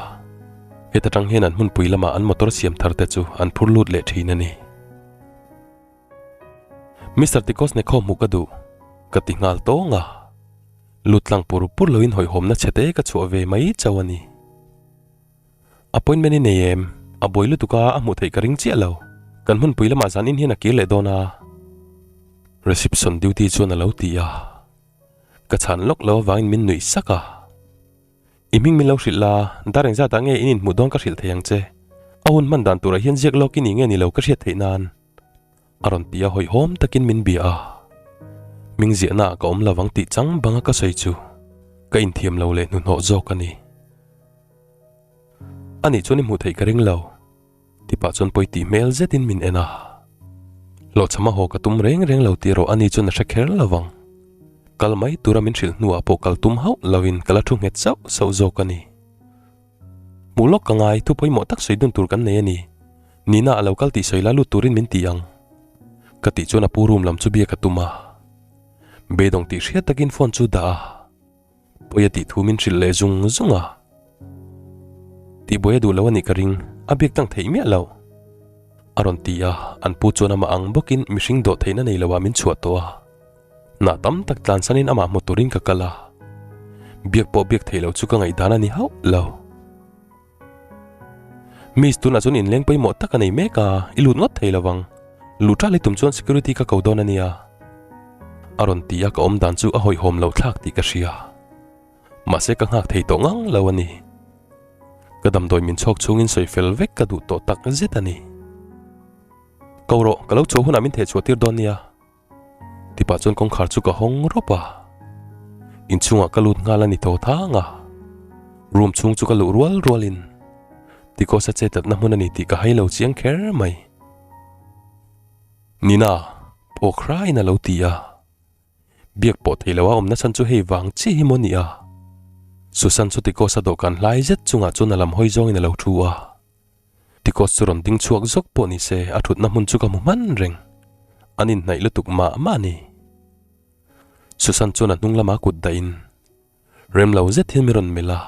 Speaker 1: Heta tang hian an hmunpui lamah an motor siam thar te chu an phur lut leh thin a ni. Mister Tikos ne khaw hmuh ka duh, ka ti nghal tawng a. Lut tlang pur pur loin hawihhawmna chhe te ka chhuah ve mai chauh a ni. Appointment i nei em? A buai lutuk a, a hmuh theih ka ring chiah lo. Kan hmunpui lamah zan in hian a kir leh dawn a. Reception duty chuan a lo ti a. Ka chhan lawk lo avangin min nuih sak a. I hming min lo hrilh la, dar engzatah nge in inhmuh dawn ka hrilh thei ang che. A hun hman dan turah hian ziak lawk i ni nge ni lo ka hriat theih nan. A rawn ti a hawihhawm takin min bia a. Hming ziahnaah ka awm lovang tih chang banga ka sawi chu ka inthiam lo leh hnuhnawh zawk a ni. Anih chuan i hmuh theih ka ring lo. Tipah chuan pawi tih hmel zetin min en a. Hlawhchham a haw ka tum reng reng lo tih erawh ani chuan a hre kher lo vang. Kal mai tura min hrilh hnuah pawh kal tum hauh lovin ka la thu nghet sauh sauh zawk a ni. Hmuh lawk ka ngai, thu pawimawh tak sawi dun tur kan nei a ni. Nina a lo kal tih sawi la lut turin min ti ang. Ka tih chuan a pu room lam chu biak a tum a. Beidawng tih hriat takin phone chu dah a. Pawi a tih thu min hrilh leh zung zung a. Tihbuai a duh lo a nih ka ring, a biak tlang theih miah lo. A rawn ti a, an pu chuan amah ang bawkin mihring dawh theihna nei loah min chhuah tawh a. Hnah tam tak tlansanin amah hmu turin ka kal a. Biak pawh biak theih loh chu ka ngaihdan a ni hauh lo. Miss tunah chuan inleng pawimawh tak a nei mek a, i lut ngawt thei lovang. Luh ṭal i tum chuan security ka ko dawn a nia. A rawn ti a, ka awm dan chu a hawihhawm loh thlak tih ka hria. Mahse ka nghak thei tawh ngang lo a ni. Ka damdawi min chhawk chhungin sawi fel vek ka duh tawh tak zet a ni. Ko rawh, ka lo chhuah hunah min thehchhuah tir dawn nia. Tipah chuan kawngkhar chu ka hawng rawp a, inchhungah ka lut nghal a ni tho thang a, room chhung chu ka luh rual rualin Ticos-a che tlatna hmun a ni tih ka hai lo chiang kher mai. Nina, phawk hraiin a lo ti a, biak pawh thei loa awmna chhan chu hei vang chiah hi maw ni a? Susan chu Ticos-a dawhkan hlai zet chungah chuan a lam hawi zawngin a lo thu a. Tikos chu rawn ding chhuak zawk pawh ni se a thutna hmun chu ka hmu hman reng. An inhnaih lutuk mah mah a ni. Susan chuan a hnung lama kut dahin rem lo zet hian min rawn melh a.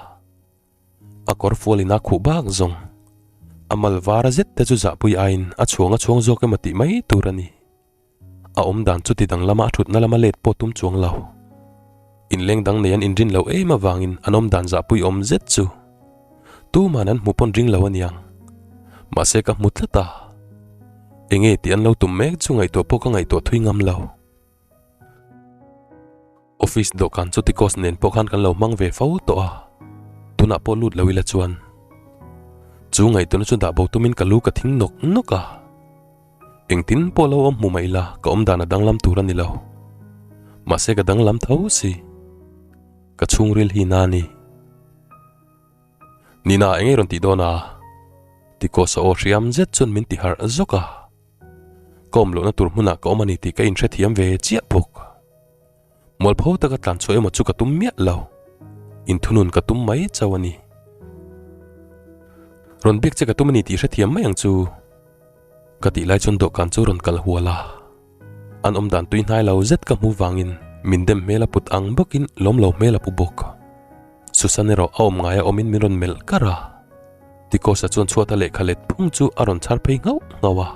Speaker 1: A kawr fualin a khuh bak zawng. A mal var zet te chu zahpui aiin a chhuang a chhuang zawk emaw tih mai tur a ni. A awm dan chu ti dang lama a thutna lama let pawh tum chuang lo. Inleng dang nei an inrin loh em avangin an awm dan zahpui awm zet chu tuman an hmu pawn ring lo aniang. Mahse ka hmu tlat a, enge tih an lo tum mek chu ngaihtuah pawh ka ngaihtuah thui ngam lo. Office dawhkan chu Ticos nen pawh khan kan lo hmang ve fo tawh a, tunah pawh lut lo ila chuan chu ngaihtuahna chu dah bo tumin ka lu ka thing nawk nawk a. Engtin pawh lo awm hmu mah ila ka awm dan a danglam tur a ni lo. Mahse ka danglam tho si. Ka chhungril hi na a ni. Nina eng nge rawn tih dawn a? Ticos a aw hriam zet chuan min ti harh zawk a. Ka awm lohna tur hmunah ka awm a ni tih ka inhrethiam ve chiah bawk. Mualpho taka tlan chhuah emaw chu ka tum miah lo. Inthunun ka tum mai chauh a ni. Rawn biak che ka tum a ni tih hrethiam mai ang chu. Ka tih lai chuan dawhkan chu rawn kal hual a. An awm dan tui hnai lo zet ka hmu vangin min dem hmel a put ang bawkin lawm lo hmel a pu bawk. Susan erawh a awm ngaia awmin min rawn melh kar a. Ticos-a chuan chhuata lehkha let phung chu a rawn chhar phei nghauh nghauh a.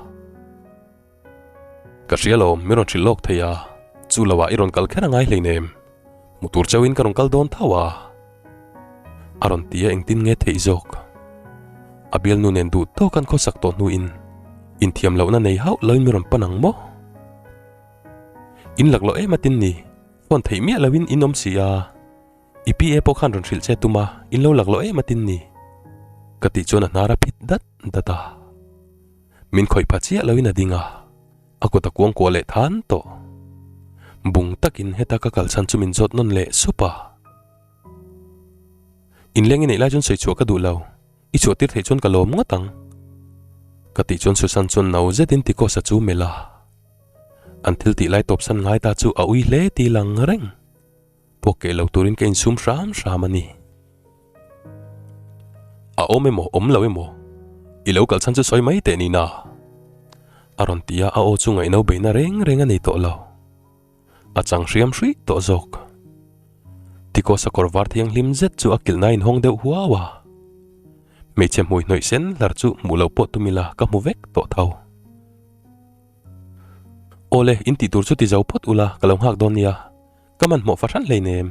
Speaker 1: Ka hria lo, min rawn hrilh lawk thei a, chu lo ah i rawn kal kher a ngai hleinem. Hmu tur chauhin ka rawn kal dawn tho a. A rawn ti a engtin nge theih zawk. A bialnu nen duh tawk an khawsak tawh hnuin inthiam lohna nei hauh loin min rawn pan ang maw? In lak loh em atin ni, phone theih miah loin in awm si a. I PA pawh khan rawn hrilh che tum a, in lo lak loh em atin ni? Ka tih chuan a hnar a phit dat dat a. Min khawih pha chiah loin a ding a, a kut a kuang kuah leh than tawh. Bung takin heta ka kal chhan chu min zawt nawn leh sup a. Inleng i neih lai chuan sawi chhuah ka duh lo, i chhuah tir theih chuan ka lawm ngawt ang. Ka tih chuan Susan chuan no zetin Ticos-a chu melh a. An thil tih lai tawp san ngai ta chu a ui hle ti lang reng. Puak keh lo turin ka insum hram hram a ni. A awm emaw awm lo emaw i lo kal chhan chu sawi mai teh nina. A rawn ti a, a aw chu ngaihno beihna reng reng a nei tawh lo. A chang hriam hruih tawh zawk. Tikaw sakawr var thianghlim zet chu a kilhna a inhawng deuh huau a. Hmeichhe hmui hnawih sen hlar chu hmuh loh pawh tum ila ka hmu vek tawh tho. Awle, in tih tur chu ti zo phawt ula ka lo nghak dawn nia. Ka hmanhmawh fahran hleinem.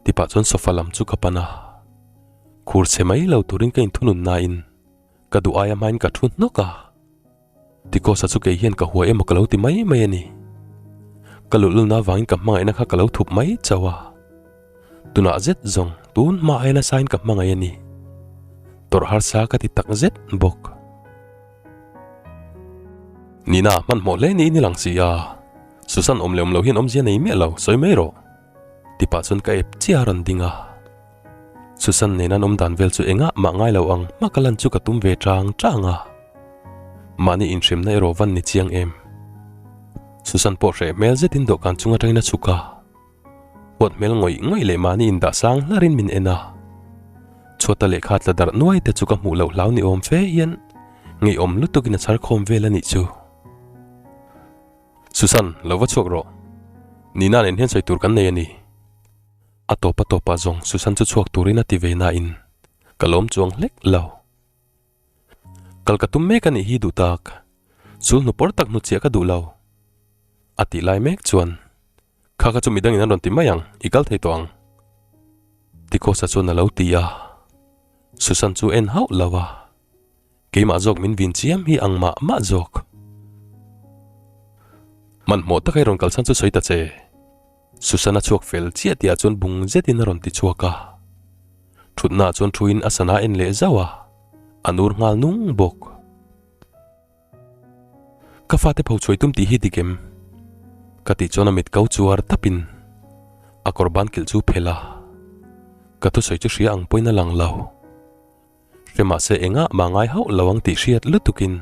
Speaker 1: Ti pah chuan sofa lam chu ka pan a. Khur chhe mai lo turin ka inthunun nain ka duh aia hmain ka thu hnawk a. Tikosa chu kei hian ka hua emaw ka lo ti mai mai a ni. Ka luhlulna avangin ka hmangaihna kha ka lo thup mai chauh a. Tunah zet zawng tun hma aia nasain ka hmangaih a ni. Tawrh harsa ka ti tak zet bawk. Nina, hmanhmawh hle niin i lang si a. Susan awm leh awm lo hian awmzia nei miah lo, sawi mai rawh. Ti pah chuan ka ep chiah a rawn ding a. Susan nen an awm dan vel chu engah mah ngai lo ang hma ka lan chu ka tum ve chang chang a. Mahni inhremna erawh van ni chiang em. Susan pawh hreh hmel zetin dawhkan chung atangin a chhuk a. Huat hmel ngawih ngawih leh mahni indah sang hlarin min en a. Chhuata lehkha tla darh nuai te chu ka hmuh loh hlau ni awm fe hian ngeiawm lutukin a chhar khawm vel a nih chu. Susan, lo va chhuak rawh. Nina nen hian sawi tur kan nei a ni. A tawp a tawpah zawng Susan chu chhuak turin a ti ve nain ka lawm chuang hlek lo. Kal ka tum mek a nih hi duh tak. Sul hnu pawr tak hnuchhiah ka duh lo. A tih lai mek chuan Kha kha chu midangin an rawn ti mai ang, i kal thei tawh ang. Tikosa chuan a lo ti a, Susan chu en hauh lo a, keimah zawk min vin chiam hi ang mah mah zawk. Hmanhmawh taka i rawn kal chhan chu sawi ta che. Susan a chhuak fel chiah tihah chuan bung zetin a rawn ti chhuak a. Thutnaah chuan thuin a sana en leh zauh a, a nur nghal nung bawk. Ka fate pho chhuai tum tih hi dik em? Ka tih chuan a mit kau chuar tapin a kawr ban kilh chu phelh a, ka thusawi chu hria ang pawhin a lang lo. Hre mahse engah mah ngai hauh lo ang tih hriat lutukin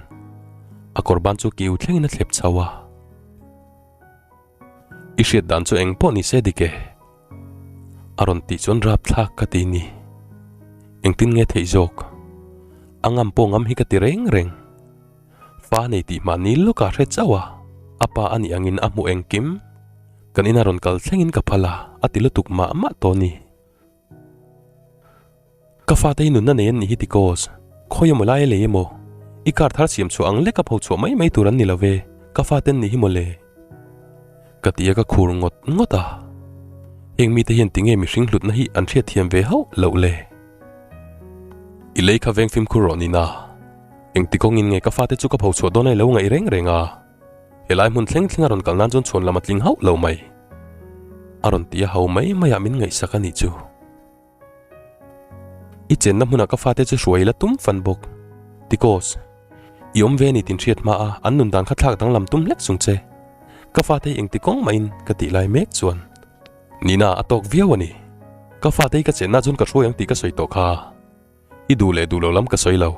Speaker 1: a kawr ban chu kiu thlengin a thlep chho a. I hriat dan chu eng pawh ni se dik e. A rawn tih chuan rap thlak ka ti ni. Engtin nge theih zawk? A ngam pawh ngam hi ka ti reng reng. Fa nei tih mahni lawkah hre chauh a, a pa a nih angin a hmu engkim. Kan ina rawn kal thlengin ka phal a, a ti lutuk mah mah tawh ni. Ka fate hi nunna nei an nih hi Tikos, khawi emaw lai a lei emaw, i car thar siam chhuah ang lek a pho chhuah mai mai tur an ni lo ve, ka fate an nih hi mawle. Ka ti a ka khur ngawt ngawt a, heng mite hian tinge mihring hlutna hi an hriatthiam ve hauh loh le? I lei kha veng fimkhur rawh nina, engti kawngin nge ka fate chu ka pho chhuah dawn a i lo ngaih reng reng a? Helai hmun thleng thleng a rawn kal nan chuan chhuan lam a tling hauh lo mai. A rawn ti a ho mai mai ah min ngaihsak a nih chu. I chenna hmunah ka fate chu hruai ila tum fan bawk. Tikos, i awm ve a ni tin hriat hma a an nun dan kha thlak danglam tum hlek chung che. Ka fate hi engti kawng mahin ka tih lai mek chuan Nina a tawk viau a ni. Ka fate hi ka chenna chuan ka hruai ang tih ka sawi tawh kha. I duh leh duh lo lam ka sawi lo.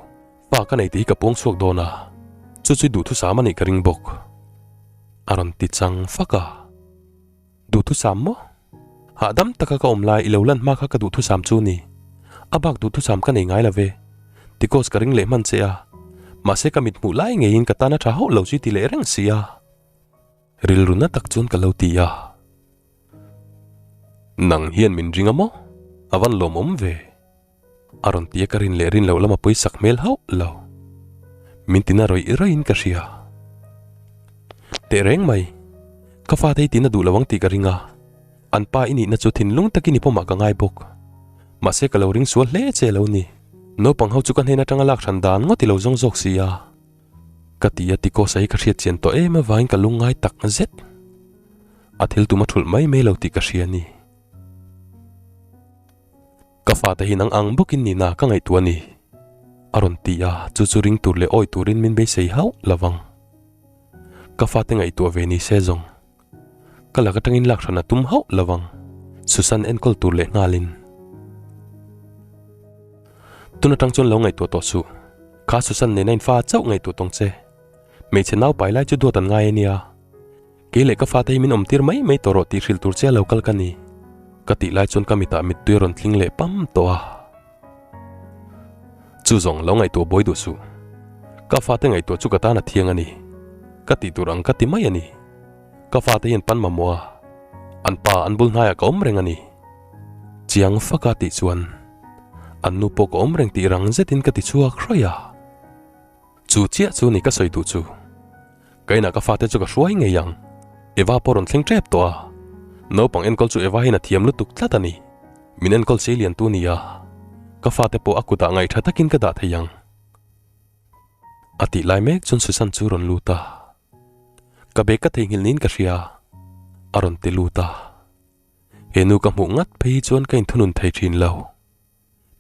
Speaker 1: Pa ka nei tih hi ka puang chhuak dawn a, chu chu i duhthusam a nih ka ring bawk. A rawn ti chang fak a. Duhthusam maw? Hahdam taka ka awm lai i lo lan hma kha ka duhthusam chu ni. A bak duhthusam ka nei ngai lo ve. Tikos ka ring leh hman che a, mahse ka mit hmuh lai ngeiin ka tan a tha hauh lo chu i ti leh reng si a. Rilru na tak chuan ka lo ti a. Nang hian min ring a maw? A van lawmawm ve. A rawn ti a ka rin leh rin loh lama pawisak hmel hauh lo. Min tina rawih rawih in ka hria. Teh reng mai. Ka fate hi tina duh lo ang tih ka ring a. An pa i nihna chu thinlung takin i pawmah ka ngai bawk. Mahse ka lo ring sual hle che lo ni. Naupang ho chu ka hnen atanga lak hran dan ngawt i lo zawng zawk si a. Ka ti a Tikosa hi ka hriat chian tawh em avangin ka lungngai tak zet. A thil tum a thulh mai mai lo tih ka hria a ni. fate hi nang ang bawkin nina ka ngaihtuah a ni, a rawn ti a, chu chu ring tur leh awi turin min beisei hauh lo vang. Ka fate ngaihtuah ve ni se zawng. Ka lak atangin lak hran a tum hauh lo vang, Susan enkawl tur leh nghalin. Tun atang chuan lo ngaihtuah tawh suh, kha Susan nena in fa chauh ngaihtuah tawng che. Hmeichhe nau pai lai chu duat an ngai a nia. Kei leh ka fate hi min awm tir mai mai tawh rawh tih hrilh tur che a lo kal ka ni. Ka tih lai chuan ka mitah mittui a rawn tling leh pam tawh a. Chu zawng lo ngaihtuah buai duh suh. Ka fate ngaihtuah chu ka tan a thiang a ni. Ka tih tur ang ka ti mai a ni. Ka fate hian pan mamawh a, an pa an bul hnaiah ka awm reng a ni. Chiang faka tih chuan an nu pawh ka awm reng tih rang zetin ka ti chhuak hraih a. Chu chiah chu ni ka sawi duh chu. Ka inah ka fate chu ka hruai ngei ang. Eva pawh rawn thleng tep tawh a. Naupang enkawl chu Eva hian a thiam lutuk tlat a ni. Min enkawl sei lian tu nia. Ka fate pawh a kutah ngaihtha takin ka dah thei ang. A tih lai mek chuan Susan chu rawn lut a. Ka bag ka theihnghilh niin ka hria. A rawn ti lut a. He nu ka hmuh ngat phei hi chuan ka inthunun thei thin lo.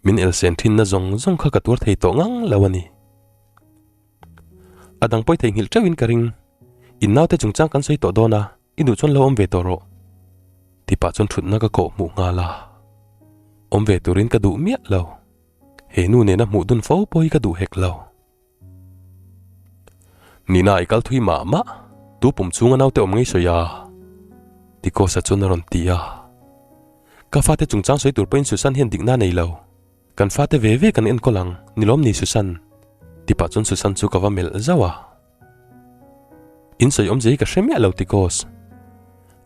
Speaker 1: Min elsen thinna zawng zawng kha ka tuar thei tawh ngang lo a ni. A dang pawi theihnghilh teuhin ka ring. In naute chungchang kan sawi tawh dawn a, i duh chuan lo awm ve tawh rawh. Ti pah chuan thutna ka kawh hmuh nghal a. Awm ve turin ka duh miah lo. He nu nena hmuh dun fo pawh hi ka duh hek lo. Nina i kal thui mah mah, tu pum chhunga naute awm ngei sawi a? Tikosa chuan a rawn ti a. Ka fate chungchang sawi tur pawhin Susan hian dikna a nei lo. Kan fate ve ve kan enkawl ang, ni lawm ni Susan? Ti pah chuan Susan chu ka va melh zauh a. In sawi awmzia hi ka hre miah lo Tikos.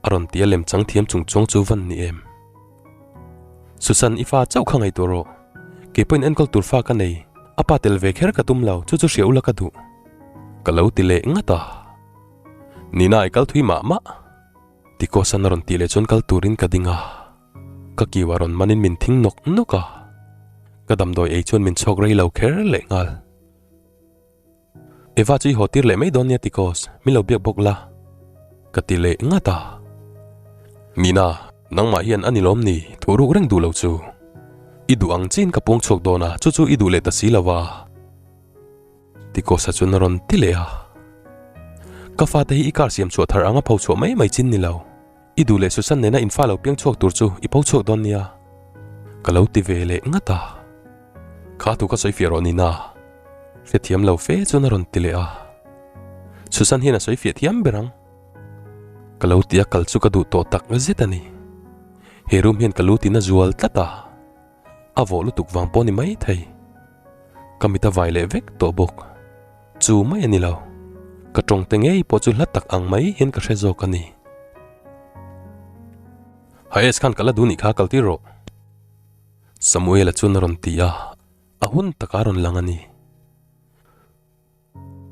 Speaker 1: A rawn ti a lem chang thiam chung chuang chu van ni em. Susan i fa chauh kha ngaihtuah rawh. Kei pawhin enkawl tur fa ka nei. A pa tel ve kher ka tum lo, chu chu hria ula ka duh. Ka lo ti leh ngat a. Nina i kal thui mah mah. Tikosan a rawn tih leh chuan kal turin ka ding a. Ka kiu a rawn manin min thing nawk nawk a. Ka damdawi ei chuan min chhawk rei lo kher leh nghal. Eva chu i haw tir leh mai dawn nia Tikos, min lo biak bawk la. Ka ti leh ngat a. Nina, nangmah hian a ni lawm ni, thu ruk reng duh lo chu. I duh ang chiin ka puang chhuak dawn a, chu chu i duh leh ta si lo a. Tikosa chuan a rawn ti leh a. Ka fate hi i car siam chhuah thar anga pho chhuah mai mai chin ni lo. I duh leh Susan nena in fa lo piang chhuak tur chu i pho chhuak dawn nia. Ka lo ti ve leh ngat a. Kha thu ka sawi fiah rawh Nina. Hrethiam lo fe chuan a rawn ti leh a. Susan hian a sawi fiah thiam ber ang. Ka lo ti a kal chu ka duh tawh tak zet a ni. He room hian ka lu tin a zual tlat a. A vawh lutuk vang pawh ni mai thei. Ka mit a vai leh vek tawh bawk. Chu mai a ni lo. Ka tawng te ngei pawh chu hla tak ang mai hian ka hre zawk a ni. Haes khan ka la duh nih kha kal tir rawh. Samuela chuan a rawn ti a, a hun taka a rawn lang a ni.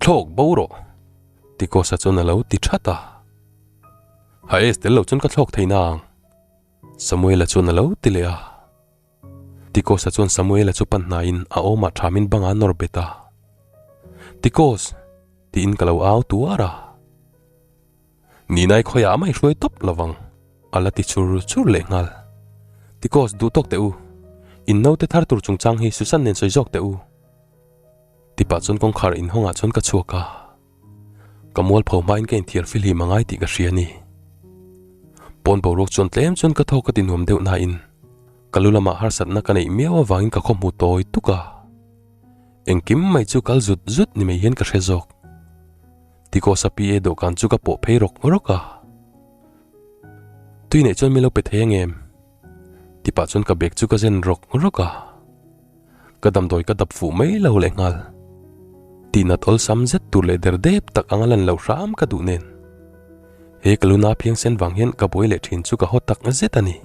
Speaker 1: Thlawk bo rawh! Tikosa chuan a lo ti that a. Haes tel lo chuan ka thlawk thei nang. Samuela chuan a lo ti leh a. Tikosa chuan Samuela chu pan hnaiin a awmah thamin banga nawr bet a. Tikos! tiin ka lo au tuar a. Ninai khawiah mai hruai tawp lovang, a la ti chur chur leh nghal. Tikos, duh tawk teh u. In naute thar tur chungchang hi Susan nen sawi zawk teh u. Tipah chuan kawngkhar inhawngah chuan ka chhuak a. Ka mualpho hmain ka inthiar fihlim a ngai tih ka hria a ni. Pawn boruak chuan tlem chuan ka thawk ka ti nuam deuh nain ka lu lamah harsatna ka neih miau avangin ka khawhmu tawi tuk a. Engkim mai chu kal zut zut ni mai hian ka hre zawk. Tikosa PA dawhkan chu ka pawh phei rawk rawk a. Tui neih chuan min lo pe thei ang em? Tipah chuan ka bag chu ka zen rawk rawk a. Ka damdawi ka dap fuh mai lo leh nghal. Tihnat awlsam zet tur leh der dep tak anga lan loh hram ka duh nen. He ka luna phiangsen vang hian ka buai leh thin chu ka haw tak zet a ni.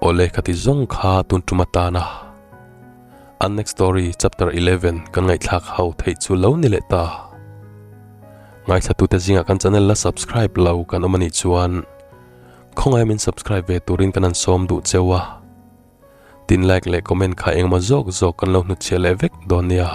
Speaker 1: Awle ka ti zawng kha tun tum atana an next story chapter 11 kan ngaihthlak ho theih chu lo ni leh ta. Ngaithlatute zingah kan channel la subscribe lo kan awm anih chuan Khawngaih min subscribe ve turin kan han sawm duh cheu a, tin like leh comment kha engmaw zawk zawk kan lo hnutchhiah leh vek dawn nia.